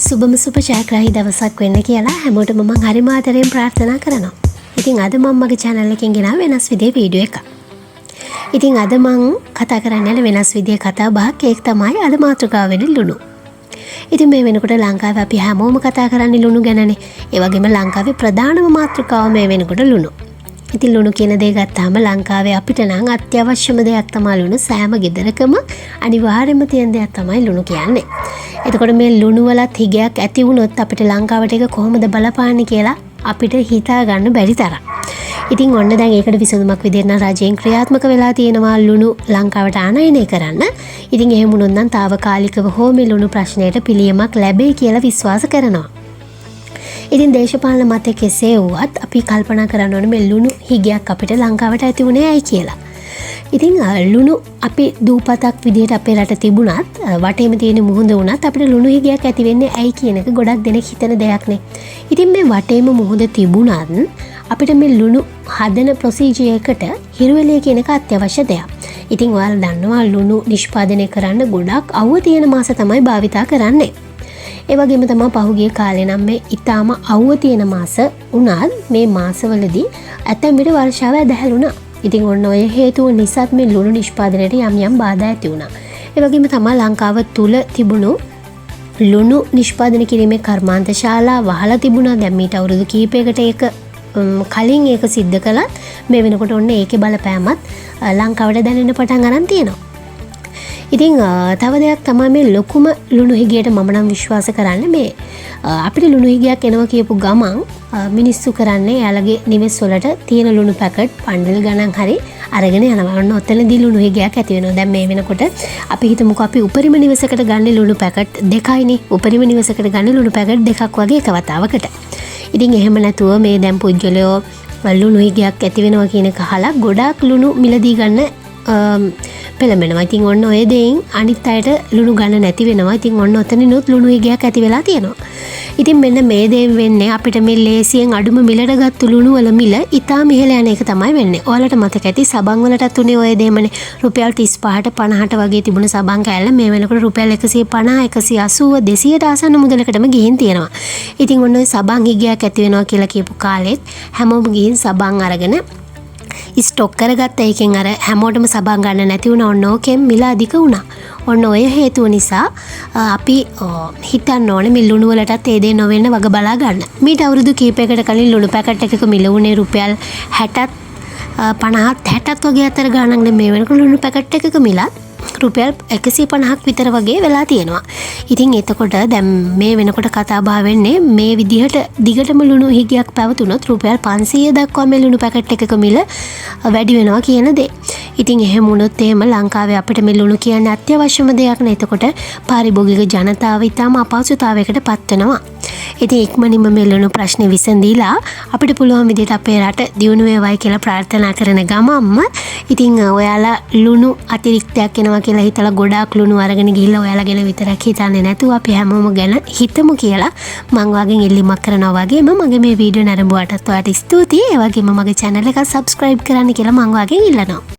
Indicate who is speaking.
Speaker 1: සුබම සුබ ජයග්‍රාහී දවසක් වෙන්න කියලා හැමෝටම මං හරිම ආදරයෙන් ප්‍රාර්ථනා කරනවා. ඉතින් අද මං මගේ channel එකෙන් ගෙනාව වෙනස් විදිහේ වීඩියෝ එකක්. ඉතින් අද මං කතා කරන්න යන වෙනස් විදිහේ කතා බහක්, ඒක තමයි අද මාතෘකාව වෙන ලුණු. ඉතින් මේ වෙනකොට ලංකාවේ අපි හැමෝම කතා කරන්නේ ලුණු ගැනනේ. ඒ වගේම ලංකාවේ ප්‍රධානම මාතෘකාව මේ වෙනකොට ලුණු. ඉතින් ලුණු කියන දේ ගත්තාම ලංකාවේ අපිට නම් අත්‍යවශ්‍යම දෙයක් තමයි ලුණු. සෑම ගෙදරකම අනිවාර්යයෙන්ම තියෙන දෙයක් තමයි ලුණු කියන්නේ. එතකොට මේ ලුණු වලත් හිගයක් ඇති වුණොත් අපිට ලංකාවට ඒක කොහොමද බලපාන්නේ කියලා අපිට හිතා ගන්න බැරි තරම්. ඉතින් ඔන්න දැන් ඒකට විසඳුමක් විදිහට නම් රජයෙන් ක්‍රියාත්මක වෙලා තියෙනවා ලුණු ලංකාවට ආනයනය කරන්න. ඉතින් එහෙම වුණොත් නම් තාවකාලිකව හෝ මේ ලුණු ප්‍රශ්නයට පිළියමක් ලැබෙයි කියලා විශ්වාස කරනවා. ඉතින් දේශපාලන මතය කෙසේ වුවත් අපි කල්පනා කරන්න ඕනේ මේ ලුණු හිගයක් අපිට ලංකාවට ඇති වුණේ ඇයි කියලා. ඉතින් ලුණු අපි දූපතක් විදිහට අපේ රට තිබුණත්, වටේම තියෙන මුහුද වුණත් අපිට ලුණු හිගයක් ඇති වෙන්නේ ඇයි කියන එක ගොඩක් දෙනෙක් හිතන දෙයක් නේ. ඉතින් මේ වටේම මුහුද තිබුණත් අපිට මේ ලුණු හදන ප්‍රොසීජර් එකට හිරුවෙලිය කියන එක අත්‍යවශ්‍ය දෙයක්. ඉතින් ඔයාලා දන්නවා ලුණු නිෂ්පාදනය කරන්න ගොඩක් අවුව තියෙන මාස තමයි භාවිතා කරන්නේ. ඒ වගේම තමා පහුගිය කාලේ නම් මේ ඉතාම අවුව තියෙන මාස වුණත් මේ මාසවලදී ඇතැම් විට වර්ෂාව ඇදහැළුණා. ඉතින් ඔන්න ඔය හේතුව නිසාත් මේ ලුණු නිෂ්පාදනයට යම් යම් බාධා ඇති වුණා. ඒ වගේම තමා ලංකාව තුල තිබුණු ලුණු නිෂ්පාදනය කිරීමේ කර්මාන්ත ශාලා වහලා තිබුණා. දැන් මීට අවුරුදු කිහිපයකට ඒක කලින් ඒක සිද්ධ කළත් මේ වෙනකොට ඔන්න ඒකේ බලපෑමත් ලංකාවට දැනෙන්න පටන් අරන් තියෙනවා. ඉතින් තව දෙයක් තමයි මේ ලොකුම ලුණු හිගයට මම නම් විශ්වාස කරන්නේ මේ අපිට ලුණු හිගයක් එනවා කියපු ගමන් මිනිස්සු කරන්නේ එයාලගේ නිවෙස් වලට තියෙන ලුණු පැකට් බණ්ඩල් ගණන් හරි අරගෙන යනවා. ඔන්න ඔතනදී ලුණු හිගයක් ඇති වෙනවා. දැන් මේ වෙනකොට අපි හිතමුකෝ අපි උපරිම නිවසකට ගන්න ලුණු පැකට් දෙකයිනේ. උපරිම නිවසකට ගන්න ලුණු පැකට් දෙකක් වගේ එක වතාවකට. ඉතින් එහෙම නැතුව මේ දැන් පුද්ගලයෝ ලුණු හිගයක් ඇති වෙනවා කියන එක අහලා ගොඩාක් ලුණු මිලදී ගන්න පෙළඹෙනවා. ඉතින් ඔන්න ඔය දෙයින් අනිත් අයට ලුණු ගන්න නැති වෙනවා. ඉතින් ඔන්න ඔතනිනුත් ලුණු හිගයක් ඇති වෙලා තියෙනවා. ඉතින් මෙන්න මේ දේෙන් වෙන්නේ අපිට මේ ලේසියෙන් අඩුම මිලට ගත්තු ලුණු වල මිල ඉතාම ඉහළ යන එක තමයි වෙන්නේ. ඔයාලට මතක ඇති සබන් වලටත් උනේ ඔය දේමනේ. රුපියල් 35ට 50ට වගේ තිබුණ සබන් කෑල්ල මේ වෙනකොට රුපියල් 150, 180, 200ට ආසන්න මුදලකටම ගිහින් තියෙනවා. ඉතින් ඔන්න ඔය සබන් හිගයක් ඇති වෙනවා කියලා කියපු කාලෙත් හැමෝම ගිහින් සබන් අරගෙන ස්ටොක් කරගත්ත. එකෙන් අර හැමෝටම සබන් ගන්න නැති වුණා. ඔන්න ඕකෙන් මිල අධික වුණා. ඔන්න ඔය හේතුව නිසා අපි හිතන්න ඕනේ මේ ලුණු වලටත් ඒ දේ නොවෙන්න වග බලා ගන්න. මීට අවුරුදු කිහිපයකට කලින් ලුණු පැකට් එකක මිල වුණේ රුපියල් 60ත් 50ත් 60ත් වගේ අතර ගාණක් නේ. මේ වෙනකොට ලුණු පැකට් එකක මිලත් රුපියල් 150ක් විතර වගේ වෙලා තියෙනවා. ඉතින් එතකොට දැන් මේ වෙනකොට කතා බහ වෙන්නේ මේ විදිහට දිගටම ලුණු හිගයක් පැවතුනොත් රුපියල් 500 දක්වා මේ ලුණු පැකට් එකක මිල වැඩි වෙනවා කියන දේ. ඉතින් එහෙම වුණොත් එහෙම ලංකාවේ අපිට මේ ලුණු කියන්නේ අත්‍යවශ්‍යම දෙයක් නේ. එතකොට පාරිභෝගික ජනතාව ඉතාම අපහසුතාවයකට පත් වෙනවා. ඉතින් ඉක්මනින්ම මේ ලුණු ප්‍රශ්නේ විසඳිලා අපිට පුළුවන් විදිහට අපේ රට දියුණු වේවායි කියලා ප්‍රාර්ථනා කරන ගමන්ම ඉතින් ඔයාලා ලුණු අතිරික්තයක් එනවා කියලා හිතලා ගොඩාක් ලුණු අරගෙන ගිහිල්ලා ඔයාලා ගැන විතරක් හිතන්නේ නැතුව අපි හැමෝම ගැන හිතමු කියලා මං ඔයාගෙන් ඉල්ලීමක් කරනවා. වගේම මගේ මේ වීඩියෝ නැරඹුවාටත් ඔයාට ස්තුතියි. ඒ වගේම මගේ channel එක subscribe කරන්න කියලා මං ඔයාගෙන් ඉල්ලනවා.